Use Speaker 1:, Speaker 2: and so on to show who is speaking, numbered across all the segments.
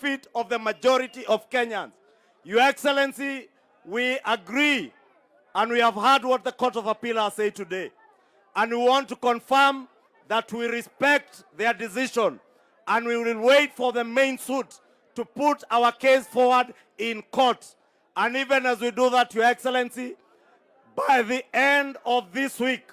Speaker 1: benefit of the majority of Kenyans. Your Excellency, we agree and we have heard what the Court of Appeal has said today. And we want to confirm that we respect their decision and we will wait for the main suit to put our case forward in court. And even as we do that, Your Excellency, by the end of this week,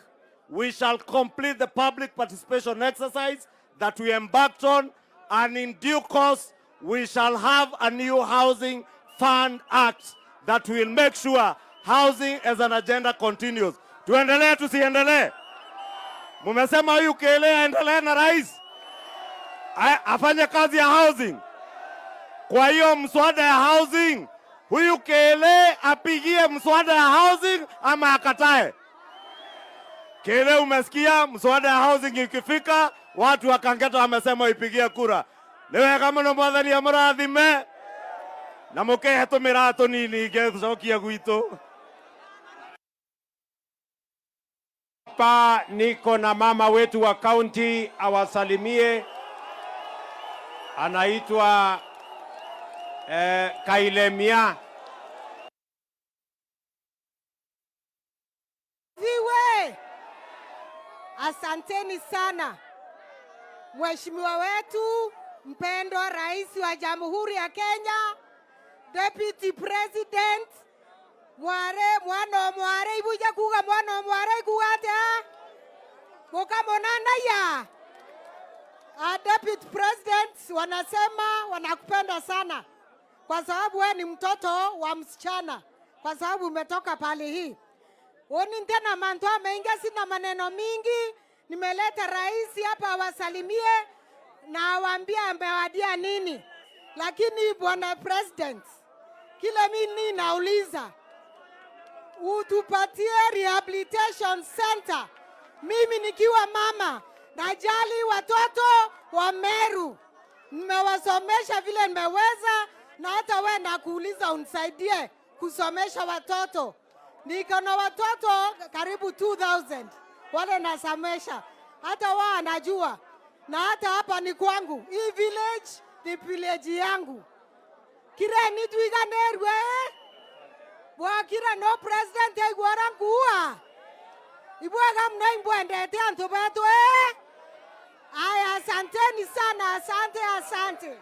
Speaker 1: we shall complete the public participation exercise that we embarked on, and in due course, we shall have a new Housing Fund Act that will make sure housing as an agenda continues. Tuendelee tusiendelee? Mumesema huyu Kele aendelee na rais afanye kazi ya housing. Kwa hiyo mswada ya housing, huyu Kele apigie mswada ya housing ama akatae? Kele, umesikia mswada ya housing ikifika, watu wa Kangeta wamesema ipigie kura. Nĩ wega mũno mwathani amũrathime na mũkehe tũmĩraa tũnini ngĩcokia gwitũ.
Speaker 2: Hapa niko na mama wetu wa kaunti awasalimie, anaitwa Kailemia.
Speaker 3: Viwe, asanteni sana Mheshimiwa wetu mpendwa Rais wa Jamhuri ya Kenya, Deputy President mware mwana mware ibuja kuga mwana mware kuga atia mukamonana ya Deputy President wanasema wanakupenda sana kwa sababu we ni mtoto wa msichana, kwa sababu umetoka pale hii oni tena mantu ameingia, sina maneno mingi. Nimeleta rais hapa awasalimie na awaambie amewadia nini, lakini bwana president, kile mimi nauliza utupatie rehabilitation center. Mimi nikiwa mama najali watoto wa Meru, nimewasomesha vile nimeweza, na hata we nakuuliza unisaidie kusomesha watoto. Niko na watoto karibu 2000 wale nasomesha, hata wao anajua, na hata hapa ni kwangu, hii village ni village yangu. Kire nitwiganerwe bwakira no president aigwara nkua ibwaga mno imbwendete antu betu eh? Aya, asanteni sana, asante, asante.